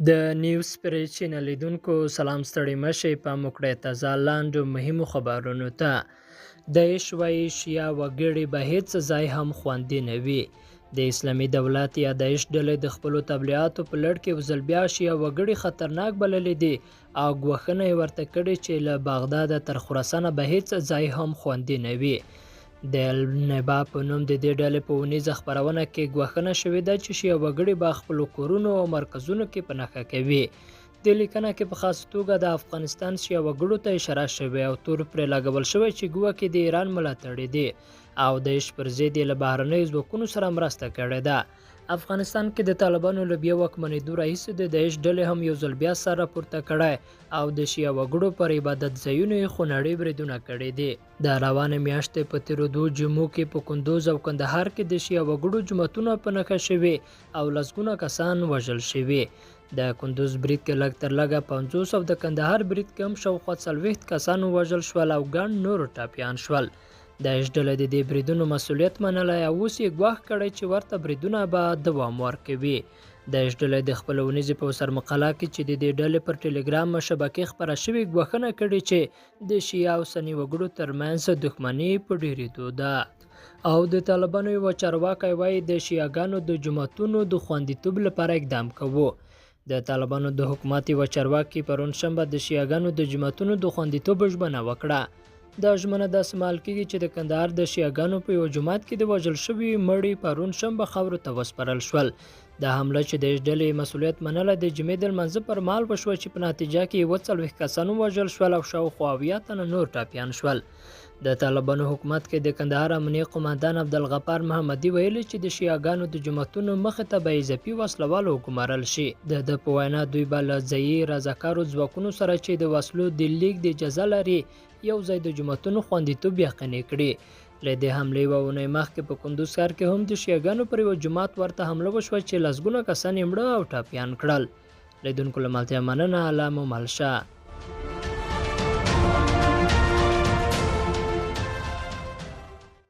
د نیوز پرې چینل لیدونکو سلام، ستړي مه شئ. پام وکړئ تازه لاندو مهمو خبرونو ته. داعش وایي شیعه وګړي به هیڅ ځای هم خوندي نه وي. د اسلامي دولت یا داعش ډلې د خپلو تبلیغاتو په لړ کې یو ځل بیا شیعه وګړي خطرناک بللي دي او ګواښنه یې ورته کړې چې له بغداده تر خراسانه به هیڅ ځای هم خوندي نه وي. د النبا په نوم د دې ډلې په اونیزه خپرونه کې ګواښنه شوې ده چې شیعه وګړي به خپلو کورونو او مرکزونو کې په نښه کوي. دې لیکنه کې په خاصه توګه د افغانستان شیعه وګړو ته اشاره شوې او تور پرې لګول شوی چې ګواکې د ایران ملاتړي دي او د داعش پر ضد یې له بهرنیو ځواکونو سره مرسته کړې ده. افغانستان کې د طالبانو له بیا واکمنېدو راهیسې د داعش ډلې هم یو ځل بیا سر راپورته کړی او د شیعه وګړو پر عبادت ځایونو یې خونړي بریدونه کړي دي. د روانې میاشتې په تېرو دوو جمعو کې په کندوز او کندهار کې د شیعه وګړو جوماتونه په نښه شوي او لسګونه کسان وژل شوي. د کندوز برید کې لږ تر لږه 50 او د کندهار برید کې هم شاوخوا 40 کسان ووژل شول او ګڼ نور ټپیان شول. داعش ډله د دې بریدونو مسولیت منلی او اوس یې ګواښ کړی چې ورته بریدونه به دوام ورکوي. داعش ډله د خپل اونیزې په سرمقاله کې چې د دې ډلې پر ټلګرام شبکې خپره شوې ګواښنه کړې چې د شیعه او سني وګړو ترمنځ دښمني په ډېرېدو ده. او د طالبانو یوه چارواکی وایي د شیعه ګانو د جوماتونو د خوندیتوب لپاره اقدام کوو. د طالبانو د حکومت یوه چارواکي پرون شنبه د شیعه ګانو د جوماتونو د خوندیتوب ژمنه وکړه. دا ژمنه داسې مهال کېږي چې د کندهار د شیعه ګانو په یوه جومات کې د وژل شوي مړي پرون شنبه خاورو ته وسپارل شول. دا حمله چې د ډلې مسولیت منله د جمعې د لمانځه پر مهال وشوه چې په نتیجه کې یې 47 کسان ووژل شول او شاوخوا 70 تنه نور ټپیان شول. د طالبانو حکومت کې د کندهار امنیې قوماندان عبدالغفار محمدي ویلي چې د شیعه ګانو د جوماتونو مخې ته به اضافي وسلهوال وګمارل شي. د ده په وینا دوی به له ځايي رضاکارو ځواکونو سره چې د وسلو د لیږد اجازه لري یو ځای د جوماتونو خوندیتوب یقیني کړي. له دې حملې یوه اونۍ مخکې په کندوز ښار کې هم د شیعه ګانو پر یوه جومات ورته حمله وشوه چې لسګونه کسان یې مړه او ټپیان کړل. لیدونکو له ملتیا مننه، الله مو مل شه.